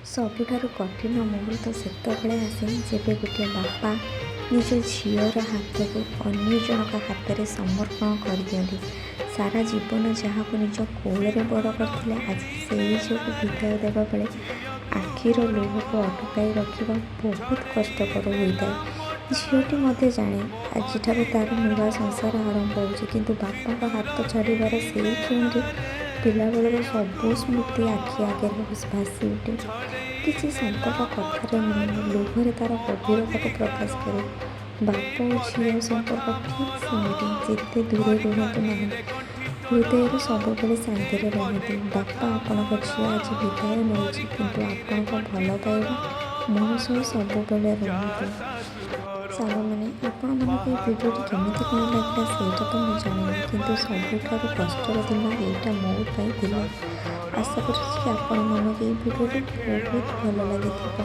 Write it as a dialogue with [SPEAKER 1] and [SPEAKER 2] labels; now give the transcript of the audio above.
[SPEAKER 1] ସବୁଠାରୁ କଠିନ ମୁହୂର୍ତ୍ତ ସେତେବେଳେ ଆସେ, ଯେବେ ଗୋଟିଏ ବାପା ନିଜ ଝିଅର ହାତକୁ ଅନ୍ୟ ଜଣଙ୍କ ହାତରେ ସମର୍ପଣ କରିଦିଅନ୍ତି। ସାରା ଜୀବନ ଯାହାକୁ ନିଜ କୋଳରେ ବଡ଼ କରିଥିଲେ, ଆଜି ସେଇ ଝିଅକୁ ବିଦାୟ ଦେବା ବେଳେ ଆଖିର ଲୁହକୁ ଅଟକାଇ ରଖିବା ବହୁତ କଷ୍ଟକର ହୋଇଥାଏ। ଝିଅଟି ମଧ୍ୟ ଜାଣେ, ଆଜିଠାରୁ ତା'ର ନୂଆ ସଂସାର ଆରମ୍ଭ ହେଉଛି। କିନ୍ତୁ ବାପାଙ୍କ ହାତ ଛାଡ଼ିବାର ସେଇ କ୍ଷଣରେ ପିଲାବେଳର ସବୁ ସ୍ମୃତି ଆଖି ଆଗରେ ଭାସି ଉଠେ। କିଛି ସମ୍ପର୍କ କଥାରେ ନୁହେଁ, ଲୁହରେ ତା'ର ଗଭୀରତାକୁ ପ୍ରକାଶ କରେ। ବାପ ଓ ଝିଅ ସମ୍ପର୍କ ଠିକ୍ ସେମିତି। ଯେତେ ଦୂରେ ରୁହନ୍ତୁ ନାହିଁ, ହୃଦୟରେ ସବୁବେଳେ ସାଙ୍ଗରେ ରହନ୍ତି। ବାପା, ଆପଣଙ୍କ ଝିଅ ଆଜି ବିଦାୟ ନେଉଛି, କିନ୍ତୁ ଆପଣଙ୍କ ଭଲ ପାଇବା ମୋ ସହ ସବୁବେଳେ ରହିବ। ସାଙ୍ଗମାନେ, ଆପଣମାନଙ୍କୁ ଏ ଭିଡ଼ିଓଟି କେମିତି କ'ଣ ଲାଗିଲା, ସେଇଟା ତ ମୁଁ ଜାଣିନି, କିନ୍ତୁ ସବୁଠାରୁ କଷ୍ଟର ଦିନ ଏଇଟା ମୋ ପାଇଁ ଥିଲା। ଆଶା କରୁଛି କି ଆପଣମାନଙ୍କୁ ଏଇ ଭିଡ଼ିଓଟି ବହୁତ ଭଲ ଲାଗିଥିବ।